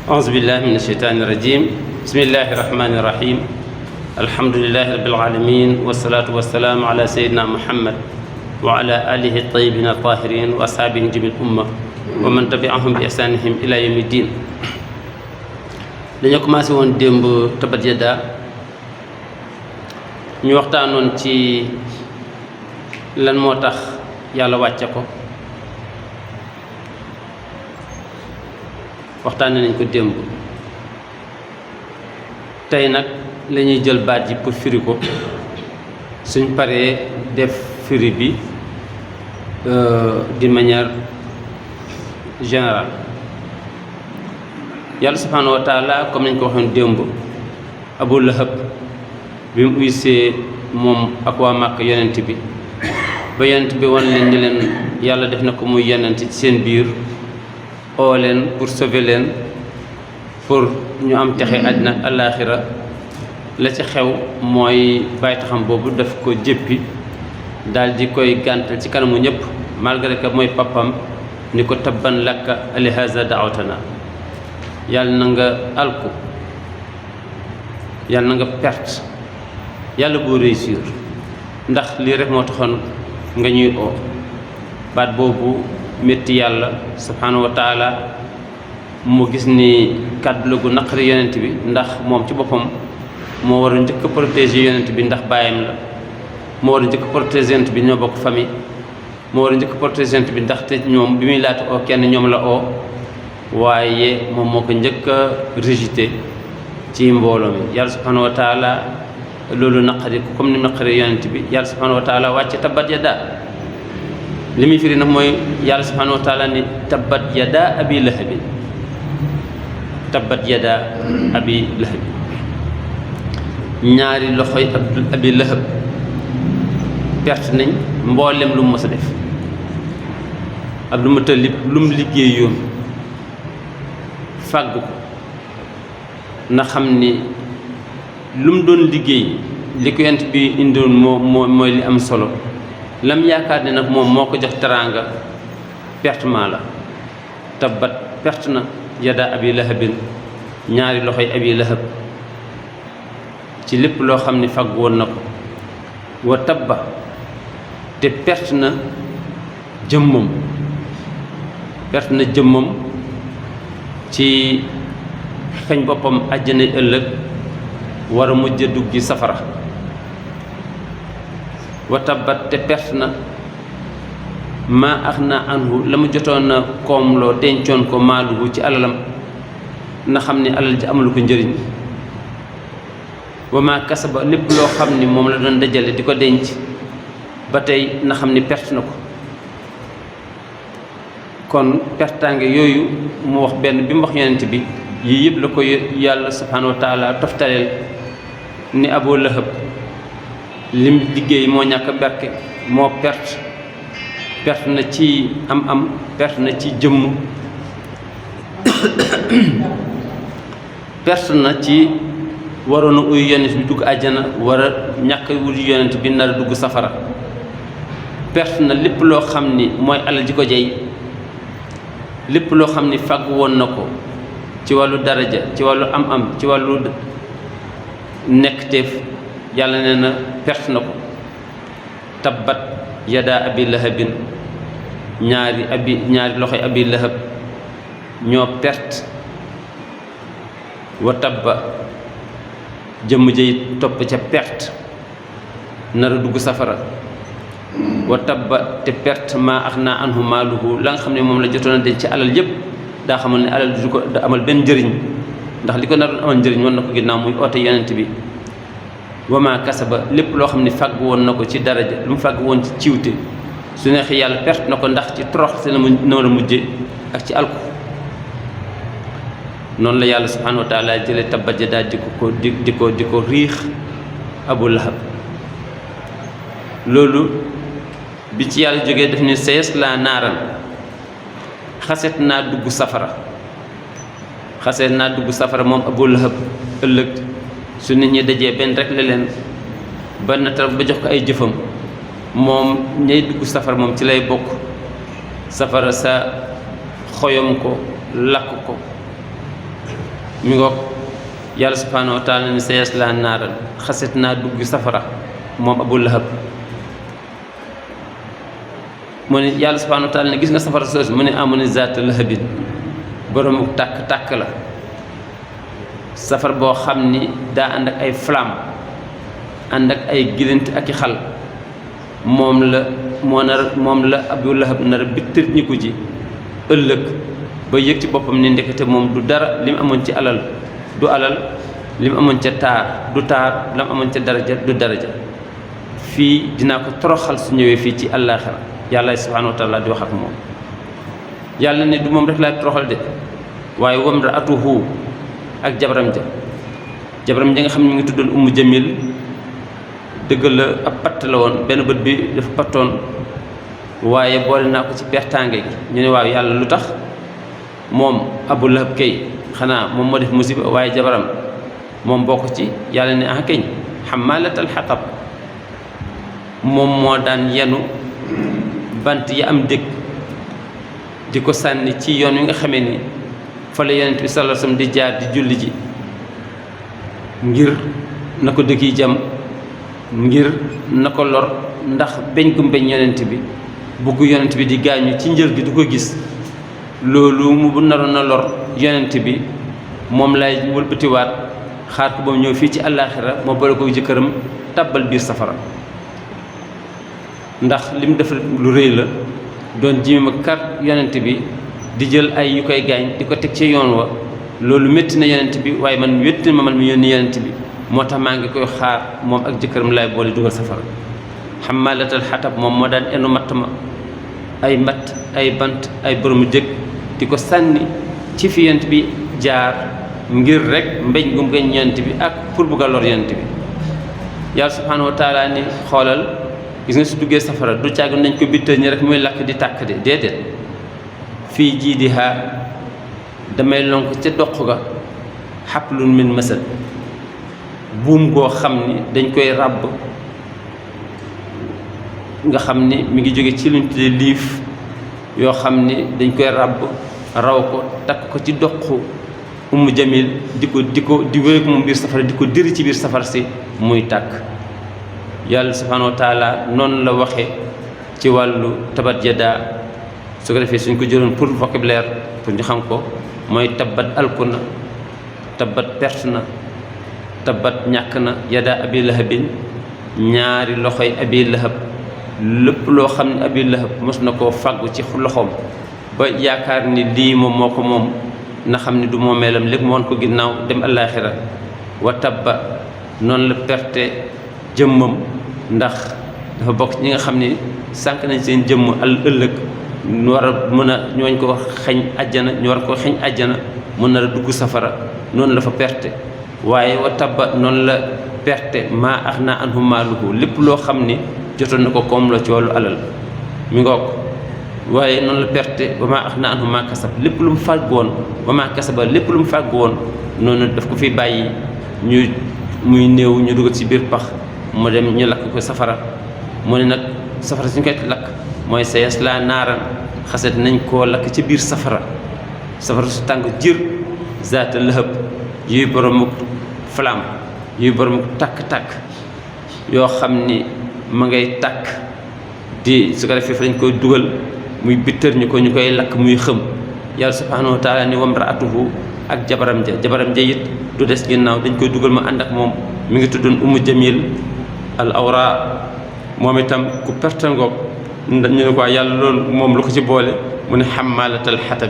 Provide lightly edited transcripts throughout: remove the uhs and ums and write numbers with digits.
أعوذ بالله من الشيطان الرجيم بسم الله الرحمن الرحيم الحمد لله رب العالمين والصلاة والسلام على سيدنا محمد وعلى آله الطيبين الطاهرين وأصحابه جميع الأمة ومن تبعهم بإحسانهم إلى يوم الدين. dañu commencé woon démb Tabbat Yadaa ñu waxtaanoon ci lan moo tax yàlla wàcce ko waxtaane nañ ko démb. tey nag la ñuy jël baat yi pour firi ko suñ paree def firi bi d'une manière générale. yàlla subhanahu wa taala comme nañ ko waxoon démb, Abu Lahab bi mu uysee moom ak waa Màkka yonent bi ba yonent bi wan leen ni leen yàlla def na ko muy yonent ci seen biir, oo leen pour sauver leen, pour ñu am texe àddina ak àllaaxira. la ci xew mooy bàyyi taxam boobu daf ko jéppi daal di koy gàntal ci kanamu ñëpp, malgré que mooy papam, ni ko tabban lakka alihaza daawtana, yàlla na nga alku, yàlla na nga perte, yàlla boo réussir, ndax lii rek moo taxoon nga ñuy oo. baat boobu métti yàlla subhanahu wa taala mu gis ni kàddu la gu naqari yonent bi, ndax moom ci boppam moo war a njëkk a protéger yonent bi ndax baayam la, moo war a njëkk a protéger yonent bi ñoo bokk famille, moo war a njëkk a protéger yonent bi ndaxte ñoom bi muy laata oo kenn ñoom la oo, waaye moom moo ko njëkk a rejeté ci mbooloo mi. yàlla subhanahu wa taala loolu naqari ko comme ni naqari yonent bi. yàlla subhanahu wa taala wàcce tabbat yadaa, li muy firi nag mooy yàlla subhanahu wa taala ni tabbat yadaa abi lahabin, tabbat yadaa abi lahabin, ñaari loxoy abi lahab perte nañ mboolem lu mu mës a def. Abdul Mutalib lu mu liggéeyoon fàgg ko, na xam ni lu mu doon liggéey li ko yonent bi indoon mooy li am solo. lam yaakaar ne nag moom moo ko jox teraanga, pertement la. tabbat perte na yadaa abi lahabin, ñaari loxoy abi lahab ci lépp loo xam ni fàgg woon na ko. wa tabba te perte na jëmmam, perte na jëmmam ci xeñ boppam àjjana ëllëg, war a mujj duggi safara. wa tabbat te perte na maa axna anhu, la mu jotoon na koomloo dencoon ko maaluhu ci alalam, na xam ni alal ji amalu ko njëriñ. wa maa kasaba, lépp loo xam ni moom la doon dajale di ko denc, ba tey na xam ni perte na ko. kon pertaange yooyu mu wax benn bi mu wax yonent bi, yii yëpp la ko yàlla subhanahu wa taala toftaleel ni Abu Lahab lim liggéey moo ñàkk berke, moo perte na ci am perte na ci jëmm perte na ci waroon a uyu yonent bi dugg àjjana, war a ñàkk wuyu yonent bi nar a dugg safara. perte na lépp loo xam ni mooy alal ji ko jey, lépp loo xam ni fàgg woon na ko ci wàllu daraja, ci wàllu am ci wàllu nekkteef, yàlla nee na perte na ko. tabbat yadaa abi lahabin, ñaari loxoy abi lahab ñoo perte. wa tabba jëmm jëy topp ca perte, nar a dugg safara. wa tabba te perte maa axnaa anhu maaluhu, la nga xam ne moom la jotoon a denc ci alal yépp, daa xamal ne alal du ko amal benn njëriñ, ndax li ko naroon amal njëriñ wan na ko ginnaaw muy oote yonent bi. wa maa kasaba, lépp loo xam ne fàgg woon na ko ci daraja, lu mu fàgg woon ci ciwte, su neexee yàlla perte na ko, ndax ci torox te na war a mujje ak ci alku. noonu la yàlla subhanahu wa taala jële tabbat yadaa di ko riix Abu Lahab. loolu bi ci yàlla jógee def ni sayaslaa naaran, xaset naa dugg safara moom Abu Lahab ëllëg. su nit ñi dajee benn rek la leen ba natal ba jox ko ay jëfam, moom ñay dugg safara moom ci lay bokk. safara sa xoyom ko, lakk ko, mi ngoog yàlla subhanahu wa taala ni sayasla naaran xaset naa dugg safara moom Abu Lahab mu ne yàlla subhanahu wa taala ne gis nga safara soosu mu ne amu ne zaata lahabin boroomu tàkk-tàkk la safar boo xam ni daa ànd ak ay flamme ànd ak ay gilint ak i xal moom la Abu Lahab nar a bittir ñi ko ji ëllëg ba yëg ci boppam ni ndekete moom du dara li mu amoon ci alal du alal li mu amoon ca taar du taar la mu amoon ca daraja du daraja fii dinaa ko toroxal su ñëwee fii ci àllaaxira yàlla subhanahu wa taala di wax ak moom yàlla ne du moom rek laay toroxal de waaye wamraatuhu ak jabaram ja nga xam ne ñu ngi tuddoon Ummu Jamil dëgg la ab patt la woon benn bët bi dafa pattoon waaye boole naa ko ci pertaange gi ñu ne waaw yàlla lu tax moom Abu Lahab kay xanaa moom moo def musiba waaye jabaram moom bokk ci yàlla ne ah keñ xammaalatal xatab moom moo daan yenu bant yi am dëkk di ko sànni ci yoon wi nga xamee ni fa la yonent bi sallallahu alayhi wasallam di jaar di julli ji ngir na ko dëkk yi jam ngir na ko lor ndax beñ gu mbeñ yonent bi bugg yonent bi di gaañu ci njël gi du ko gis loolu mu naroon na lor yonent bi moom lay wëlbatiwaat xaar ko ba mu ñëw fii ci àllaaxira moo boole ko jëkkëram tàbbal biir safara ndax li mu def lu rëy la doon jimima kar yonent bi di jël ay yu koy gaañ di ko teg ci yoon wa loolu métti na yonent bi waaye man wétti ma man mi yónni yonent bi moo tax maa ngi koy xaar moom ak jëkkëram lay boole dugal safara xammaalatal xatab moom moo daan enu matt ma ay matt ay bant ay boromu jëkk di ko sànni ci fi yonent bi jaar ngir rek mbeñ gum gañ yonent bi ak pour bugg a lor yonent bi yàlla subhanahu wa taala ni xoolal gis nga su duggee safara du càgg nañ ko bittëñ ñi rek muy lakk di tàkk de déedéet fii jii di haa damay lonk ca doq ga xaplun min masad buum goo xam ni dañ koy ràbb nga xam ni mi ngi jóge ci luñ tuddee liif yoo xam ni dañ koy ràbb raw ko takk ko ci doq Ummu Jamil di wéy moom biir safara di ko diri ci biir safara si muy tàkk yàlla subhanahu wa taala noonu la waxe ci wàllu tabat yadaa su ko defee suñ ko jëloon pour vocabulaire pour ñu xam ko mooy tabbat alku na tabbat perte na tabbat ñàkk na yadaa abi lahabin ñaari loxoy abi lahab lépp loo xam ne abi lahab mos na koo fàggu ci loxoom ba yaakaar ni lii moom moo ko moom na xam ni du moomeelam lépp moon ko ginnaaw dem àllaaxira wa tabba noonu la perte jëmmam ndax dafa bokk ñi nga xam ni sànq nañ seen jëmm ëllëg ñu war a mën a ñooñ ko xeñ àjjana ñu war ko xeñ àjjana mën na la dugg safara noonu la fa perte waaye wa tabba noonu la perte maa aghnaa anhu maaluhu lépp loo xam ni jotoon na ko koom la ci wàllu alal mi ngoog waaye noonu la perte ba maa aghnaa anhu maa kasab lépp lu mu fàgg woon ba maa kasaba lépp lu mu fàgg woon noonu daf ko fi bàyyi muy néew ñu dugal ci biir pax mu dem ñu lakk ko safara mu ne nag safara suñ koy lakk mooy sayaslaa naaran xaset nañ koo lakk ci biir safara su tàng jër zaata lahab yuy boromuk flamme yuy boromuk tàkk-tàkk yoo xam ni ma ngay tàkk di su ko defee fa dañ koy dugal muy bittër ñu koy lakk muy xëm yàlla subhanahu wa taala ni wamraatuhu ak jabaram ja it du des ginnaaw dañ koy dugal ma ànd ak moom mi ngi tuddoon Ummu Jamil al awra moom itam ku perte ngoog ñu ne ko yàlla loolu moom lu ko ci boole mu ne xammaalatal xatab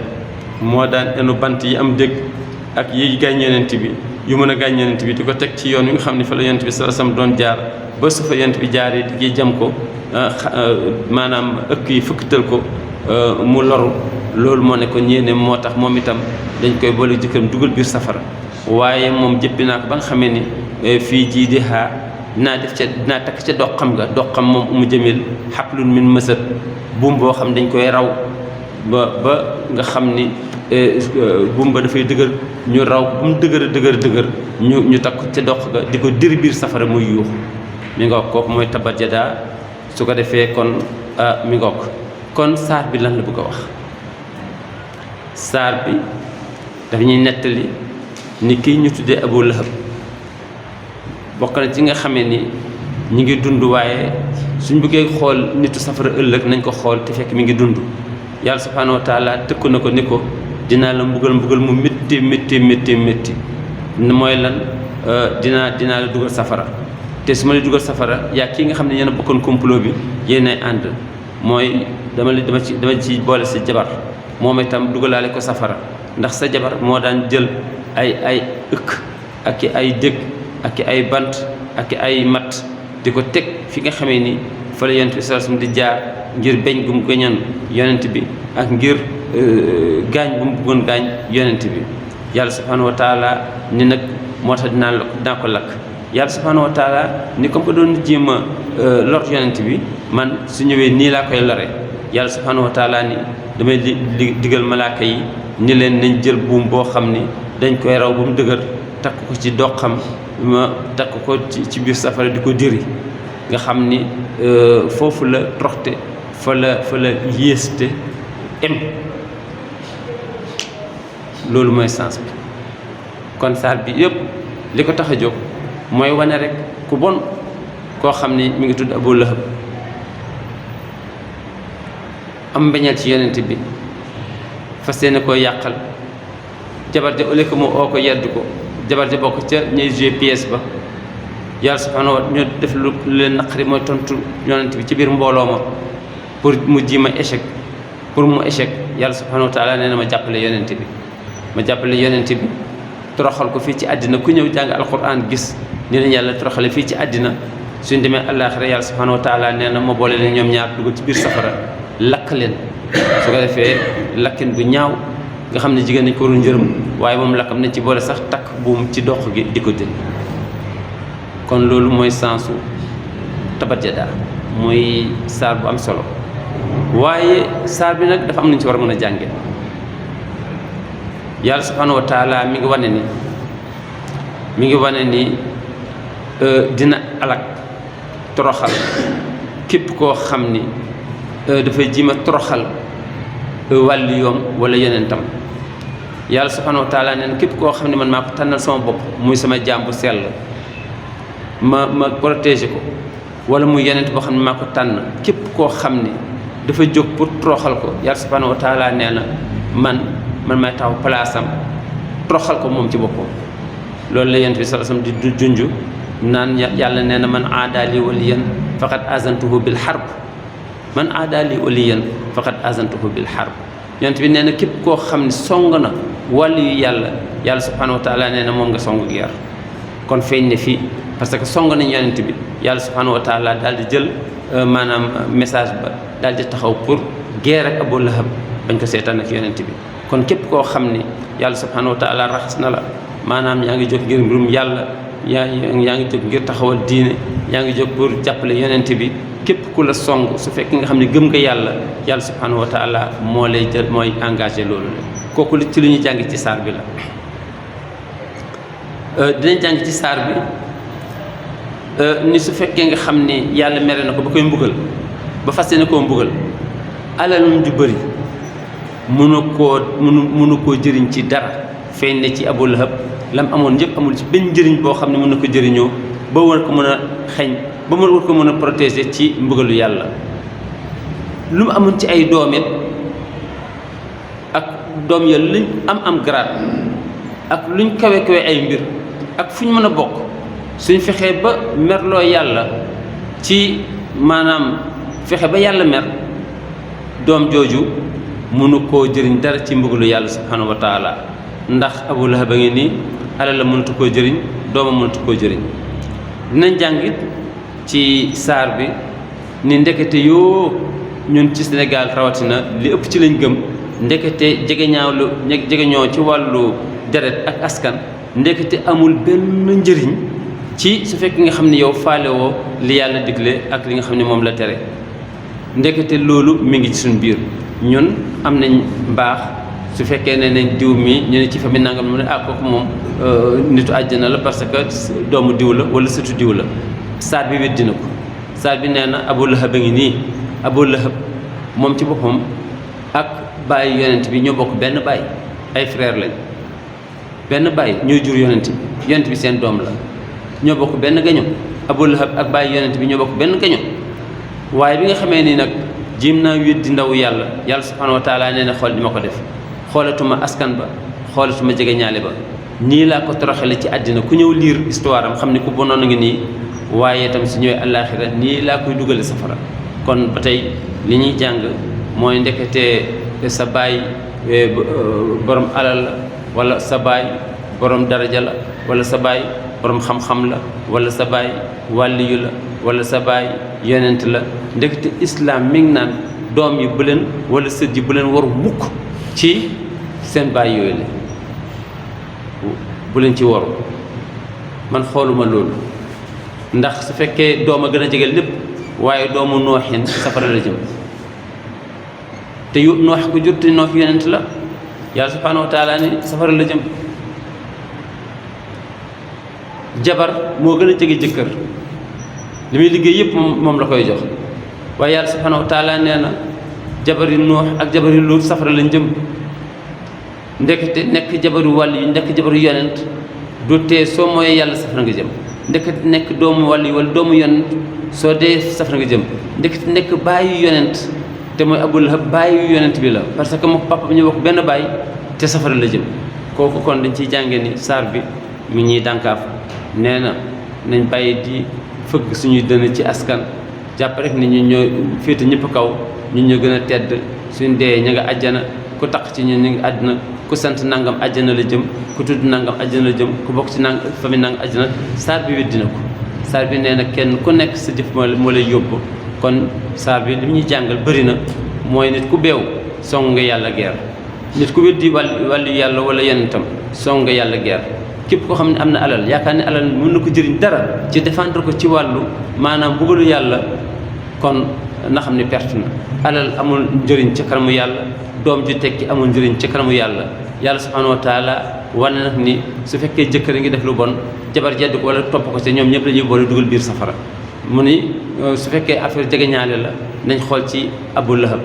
moo daan enu bant yi am dégg ak yi gaañ yonent bi yu mën a gaañ yonent bi di ko teg ci yoon wi nga xam ne fa la yonent bi sallallahu alayhi wasallam doon jaar ba su fa yonent bi jaaree di jam ko maanaam ëkk yi fëkkatal ko mu loru loolu moo ne ko ñeene moo tax moom itam dañ koy boole jëkkëram dugal biir safara waaye moom jëppi naa ko ba nga xamee ni fii jii di xaa dinaa takk ca doqam moom Ummu Jamil xaplun min masad buum boo xam dañ koy raw ba nga xam ni buum ba dafay dëgër ñu raw bu mu dëgër ñu takk ca doq ga di ko diri biir safara muy yuux mi ngoog kooku mooy tabbat yadaa su ko defee kon mi ngoog kon saar bi lan la bëgg a wax saar bi dafa ñuy nettali ni kii ñu tuddee Abu Lahab bokk na ci nga xamee ni ñi ngi dund waaye suñ bëggee xool nitu safara ëllëg nañ ko xool te fekk mi ngi dund yàlla subhaanahu wa taala tëkku na ko ni ko dinaa la mbugal mu métti mooy lan dinaa la dugal safara te su ma la dugal safara yaa kii nga xam ne yéen a bokkoon complot bi yéen ay ànd mooy dama ci boole sa jabar moom itam dugalaale ko safara ndax sa jabar moo daan jël ay ëkk ak i ay dëgg ak i ay bant ak i ay matt di ko teg fi nga xamee ni fa la yonent bi sallallahu alayhi wasallam di jaar ngir beñ gu mu gañoon yonent bi ak ngir gaañ bu mu bëggoon gaañ yonent bi yàlla subhanahu wa taala ni nag moo tax dinaa ko lakk yàlla subhanahu wa taala ni comme que doon jéem a lor yonent bi man su ñëwee nii laa koy lore yàlla subhanahu wa taala ni damay digal malaaka yi ni leen nañ jël buum boo xam ni dañ koy raw ba mu dëgër takk ko ci doxam ma takk ko ci biir safara di ko diri nga xam ni foofu la troxte fa la yéeste loolu mooy sens bi kon saar bi yëpp li ko tax a jóg mooy wane rek ku bon koo xam ni mi ngi tudd Abu Lahab am mbeñal ci yonent bi fas yéene koo yàqal jabar ja ëllëg mu oo ko yedd ko jabar ja bokk ca ñuy joué pièce ba yàlla subhanahu wa taala ñoo def lu leen naqari mooy tontu yonent bi ci biir mbooloo ma pour mu ji ma échec pour mu échec yàlla subhanahu wa taala nee na ma jàppale yonent bi toroxal ko fii ci àddina ku ñëw jàng alquran gis ni leen yàlla toroxale fii ci àddina suñ demee àllaaxira yàlla subhanahu wa taala nee na ma boole leen ñoom ñaar dugal ci biir safara lakk leen su ko defee lakkin bu ñaaw nga xam ne jigéen nañ ko waroon njërëm waaye moom lakkam nañ ci boole sax takk buum ci dox gi di ko jël kon loolu mooy sensu tabat yadaa muy saar bu am solo waaye saar bi nag dafa am nañu ci war a mën a jànge yàlla subhanahu wa taala mi ngi wane ni dina alak toroxal képp koo xam ni dafay jima toroxal wàllu yoom wala yonentam yàlla subhanahu wa taala nee na képp koo xam ne man maa ko tànnal sama bopp muy sama jaam bu sell ma protéger ko wala muy yonent boo xam ne maa ko tànn képp koo xam ne dafa jóg pour toroxal ko yàlla subhanahu wa taala nee na man may taxaw place am toroxal ko moom ci boppam loolu la yonent bi sallallahu alayhi wasallam di junj naan yàlla nee na man aadaali waliyan faqad azantuhu bil harb man aadaali waliyan faqad azantuhu bil harb yonent bi nee na képp koo xam ne song na wàllu yu yàlla subhanahu wa taala nee na moom nga song guerre kon feeñ ne fii parce que song nañ yonent bi yàlla subhanahu wa taala daal di jël maanaam message ba daal di taxaw pour guerre ak Abu Lahab bañ ko seetaan ak yonent bi kon képp koo xam ni yàlla subhanahu wa taala raxas na la maanaam yaa ngi jóg ngir mbirum yàlla yaa ngi jóg ngir taxawal diine yaa ngi jóg pour jàppale yonent bi képp ku la song su fekkee nga xam ne gëm nga yàlla subhanahu wa taala moo lay jël mooy engagé loolu la kooku ci lu ñu jàng ci saar bi la dinañ jàng ci saar bi ni su fekkee nga xam ni yàlla mere na ko ba koy mbugal ba fas yéene koo mbugal alalum ju bëri mënu koo jëriñ ci dara feeñ ne ci Abu Lahab lam amoon yëpp amul ci benn njëriñ boo xam ne mën na ko jëriñoo ba war ko mën a xeeñ ba war ko mën a protéger ci mbugalu yàlla lu mu amoon ci ay doom it ak doom ya luñ am grade ak luñ kawe ay mbir ak fu ñu mën a bokk suñ fexee ba merloo yàlla ci maanaam fexe ba yàlla mer doom jooju mënu koo jëriñ dara ci mbugalu yàlla subhanahu wa taala ndax Abu Lahab a ngi nii alal la mënatu koo jëriñ doomam mënatu koo jëriñ dinañ jàngit ci saar bi ni ndekete yoo ñun ci Sénégal rawatina li ëpp ci lañ gëm ndekete jegeñoo ci wàllu deret ak askan ndekete amul benn njëriñ ci su fekk nga xam ne yow faalewoo li yàlla digle ak li nga xam ne moom la tere ndekete loolu mi ngi ci suñ biir ñun am nañ mbaax su fekkee ne nañ diw mi ñu ne ci famille nangam mu ne kooku moom nitu àjjana la parce que doomu diw la wala sëtu diw la saar bi weddi na ko saar bi nee na Abu Lahab a ngi nii Abu Lahab moom ci boppam ak bàyyi yonent bi ñoo bokk benn baay ay frère lañ benn baay ñoo jur yonent bi seen doom la ñoo bokk benn gaño Abu Lahab ak baay yonent bi ñoo bokk benn gaño waaye bi nga xamee ni nag jiim naa weddi ndaw yàlla subhanahu wa taala nee na xool di ma ko def xoolatuma askan ba xoolatuma jege ñaale ba nii laa ko toroxale ci àddina ku ñëw liir histoire am xam ni ku bonoon a ngi nii waaye itam su ñëwee àllaaxira nii laa koy dugale safara kon ba tey li ñuy jàng mooy ndekete sa baay borom alal la wala sa baay borom daraja la wala sa baay borom xam-xam la wala sa baay wàlliyu la wala sa baay yonent la ndekete islam mi ngi naan doom yi bu leen wala sët yi bu leen waru mukk ci seen baay yooyu la bu leen ci waru man xooluma loolu ndax su fekkee doom a gën a jege lépp waaye doomu nooxin safara la jëm te yu noox ko jur te noox yonent la yàlla subhanahu wa taala ni safara la jëm jabar moo gën a jege jëkkër li muy liggéey yëpp moom la koy jox waaye yàlla subhanahu wa taala nee na jabari noox ak jabari luut safara lañ jëm ndekete nekk jabaru wàll yu nekk jabaru yonent du tee soo mooyee yàlla safara nga jëm ndekete nekk doomu wàll yu wala doomu yonent soo dee safara nga jëm ndekete nekk bàyyi yonent te mooy Abu Lahab bàyyi yonent bi la parce que moom papa bi ñu bokk benn bàyyi te safara la jëm kooku kon dañ ciy jàngee ni saar bi mi ñuy dànkaaf nee na nañ bàyyi di fëgg suñuy dënn ci askan jàpp rek ni ñu ñoo féete ñëpp kaw ñun ñoo gën a tedd suñ dee ña nga àjjana ku taq ci ñun ñu ngi àddina ku sant nangam àjjana la jëm ku tudd nangam àjjana la jëm ku bokk ci nang famille nangam àjjana saar bi weddi na ko saar bi nee na kenn ku nekk sa jëf moo lay yóbbu kon saar bi li ñuy jàngal bëri na mooy nit ku beew song nga yàlla geer nit ku weddi wàllu yàlla wala yonentam song nga yàlla geer képp koo xam ne am na alal yaakaar ne alal mën na ko jëriñ dara ci défendre ko ci wàllu maanaam bëggalu yàlla kon na xam ne perte na alal amul njëriñ ci kanamu yàlla doom ju tekki amul njëriñ ci kanamu yàlla subhanahu wa taala wane nag ni su fekkee jëkkër a ngi def lu bon jabar jedd ko wala topp ko ci ñoom ñëpp dañuy boole dugal biir safara mu ni su fekkee affaire jege ñaale la nañ xool ci Abu Lahab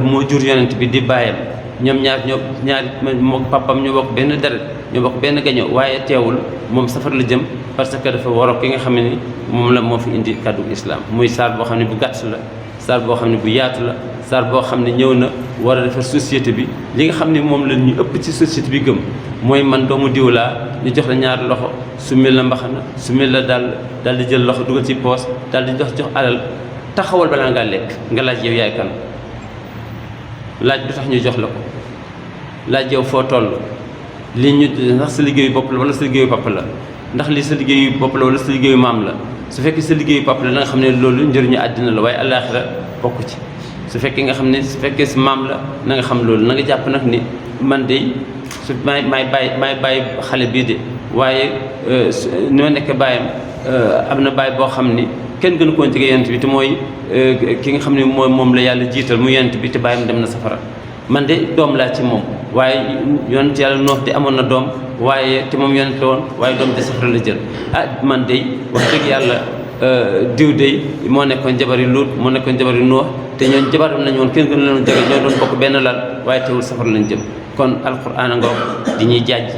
moo jur yonent bi di baayam ñoom ñaari moo papam ñoo bokk benn deret ñoo bokk benn gaño waaye teewul moom safar la jëm parce que dafa waroo ki nga xam ne ni moom la moo fi indi kàddu islam muy saar boo xam ne bu gàtt la saar boo xam ne bu yaatu la saar boo xam ne ñëw na war a defar société bi li nga xam ne moom la ñu ëpp ci société bi gëm mooy man doomu diw laa ñu jox la ñaari loxo su mel la mbaxana su mel la daal di jël loxo dugal ci poos daal di jox alal taxawal balaa ngaa lekk nga laaj yow yaay kan laaj du tax ñu jox la ko laaj yow foo toll lii ñu ndax sa liggéeyu bopp la wala sa liggéeyu papa la ndax lii sa liggéeyu bopp la wala sa liggéeyu maam la su fekkee sa liggéeyu papa la da nga xam ne loolu njëriñu àddina la waaye àllaaxira bokk ci su fekkee nga xam ne su fekkee si maam la na nga xam loolu na nga jàpp nag ni man de su may bàyyi xale bii de waaye ni ma nekk bàyyam am na bàyyi boo xam ni kenn gënu koo jege yonent bi te mooy ki nga xam ne moom la yàlla jiital mu yonent bi te bàyyam dem na safara man de doom laa ci moom waaye yonent yàlla Noox de amoon na doom waaye te moom yonent la woon waaye doom de safara la jël man de wax dëgg yàlla diw de moo nekkoon jabari Luut moo nekkoon jabari Noox te ñoon jabaram nañu woon kenn gënu leen jege ñoo doon bokk benn lal waaye teewul safara lañ jëm kon alquran a ngoog di ñuy jàjj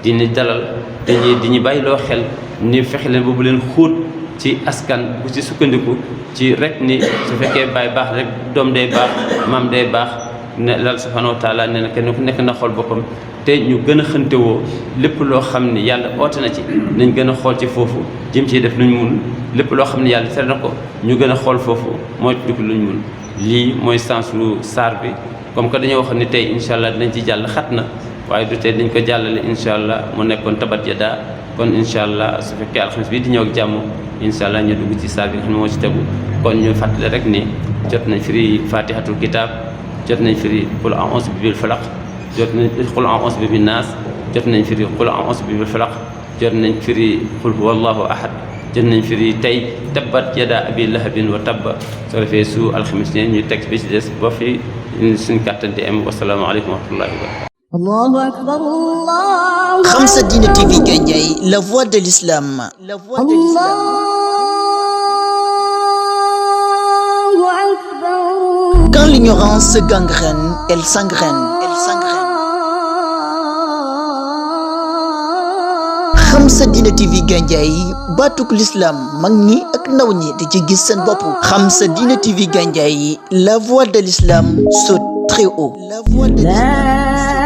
di ñu dalal di ñu bàyyi loo xel ni fexe leen boobu leen xóot ci askan bu ci sukkandiku ci rek ni su fekkee baay baax rek doom day baax maam day baax ne lal subhanahu wa taala nee na kenn ku nekk na xool boppam te ñu gën a xëntewoo lépp loo xam ni yàlla oote na ci nañ gën a xool ci foofu jëm ciy def luñ mun lépp loo xam ne yàlla tere na ko ñu gën a xool foofu mooy dugg luñ mun lii mooy sens lu saar bi comme que dañoo wax ni tey incha allah dinañ ci jàll xat na waaye du tey dañ ko jàllale incha allah mu nekkoon tabat yadaa kon incha allah su fekkee alxames bii di ñëw ak jàmm incha allah ñu dugg ci saar bi nga xam ne moo ci tegu kon ñu fàttali rek ni jot nañ firi fatihatul kitab jot nañ firi qul a'uuzu bi bil falaq jot nañ qul a'uuzu bi bin naas jot nañ firi qul a'uuzu bi bil falaq jot nañ firi qul huwallahu ahad jot nañ firi tey tabbat yadaa abi lahabin wa tabba soo defee su alxames ne ñu teg bi ci des ba fi suñ kàttan di am wasalaamaaleykum wa rahmatullahi wa barakatuh. Allahu akbar Allah. Khamsa Dina TV Gandiaye, la voix de l'islam. La voix de l'islam. Allahu akbar. Quand l'ignorance se gangrène, elle s'engraine. Elle s'engraine. xam sa diine TV Gandiaye baatuk l'islam mag ñi ak ndaw ñi di ci gis seen bopp. xam sa diine TV Gandiaye la voix de l'islam saute très haut. La voix de l'islam.